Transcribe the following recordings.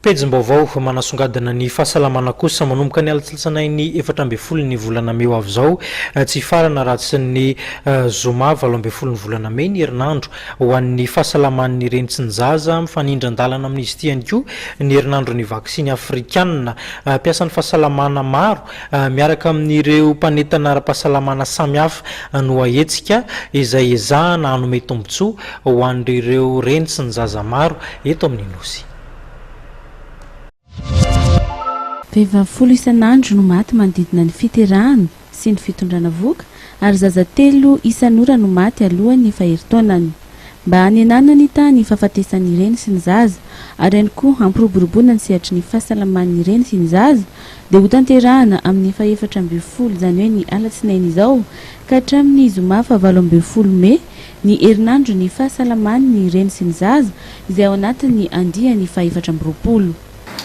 Pejim-baovao manasongadina ny fahasalamana kosa manomboka ny alatsinainy 14 ny volana mey ho avy izao, tsy hifarana raha tsy ny zoma 18 ny volana mey ny herinandro ho an'ny fahasalaman'ny reny sy ny zaza. Mifanindran-dalana amin'izy ity ihany koa ny herinandron'ny vaksiny afrikanina. Mpiasan'ny fahasalamana maro miaraka amin'ireo mpanentana ara-pahasalamana samihafa no hahetsika izay ezahana hanome tombontsoa ho an'ireo reny sy ny zaza maro eto amin'ny Nosy. Vehivavy folo isan'andro no maty manodidina ny fiterahana sy ny fitondrana vohoka ary zaza telo isan'ora no maty alohan'ny faherin-taonany. Mba hanenana ny tahan'ny fahafatesan'ny reny sy ny zaza ary ihany koa hampiroboroboana ny sehatry ny fahasalaman'ny reny sy ny zaza dia hotanterahana amin'ny fahefatra ambin'ny folo izany hoe ny alatsinainy izao ka hatramin'ny zoma faha-18 mey ny herinandron'ny fahasalaman'ny reny sy ny zaza izay ao anatin'ny andiany faha-24.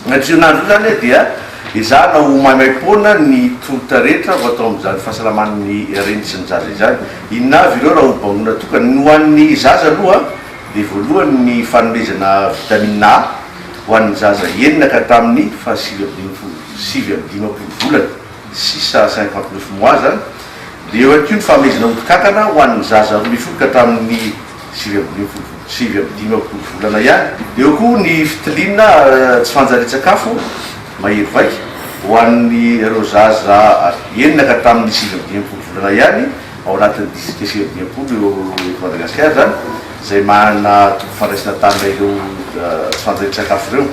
Mandritra io herinandro io izany dia ezahana ho maimaimpoana ny tolotra rehetra ho atao amin'izany fahasalaman'ny reny sy ny zaza izany. Inona avy ireo raha ho bangoina tokana? Ny ho an'ny zaza aloha dia voalohany ny fanomezana vitamine A ho an'ny zaza enina ka hatramin'ny faha-59 59 volana, six à 59 mois izany. Dia eo ihany koa ny fanomezana ody kankana ho an'ny zaza 12 ka hatramin'ny 59 volana ihany. Eo koa ny fitiliana tsy fanjarian-tsakafo mahery vaika ho an'ireo zaza enina ka hatramin'ny 59 volana ihany ao anatin'ny distrika 59 eto Madagasikara izany, izay manana toby fandraisana an-tanana ireo tsy fanjarian-tsakafo ireo.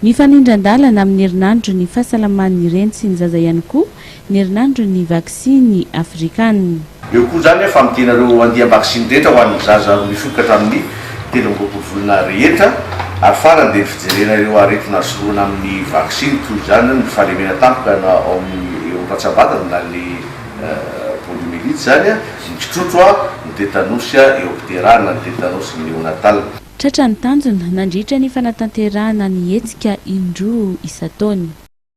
Mifanindran-dalana amin'ny herinandron'ny fahasalaman'ny reny sy ny zaza ihany koa ny herinandron'ny vaksiny afrikanina. Eo koa izany famitena ireo andiam-baksiny rehetra ho an'ny zaza 12 ka hatramin'ny 23 volana rehetra ary farany dia ny fijerena ireo aretina sorohina amin'ny vaksiny toy izany ny fahalemena tampoka na ao amin'ny eo ratsambatana na ny poliomyélite izany, ny kitrotro, ny tetanosy eo am-piterahana, ny tetanosy néonatal. Tratra ny tanjona nandritra ny fanatanterahana ny hetsika indroa isan-taona.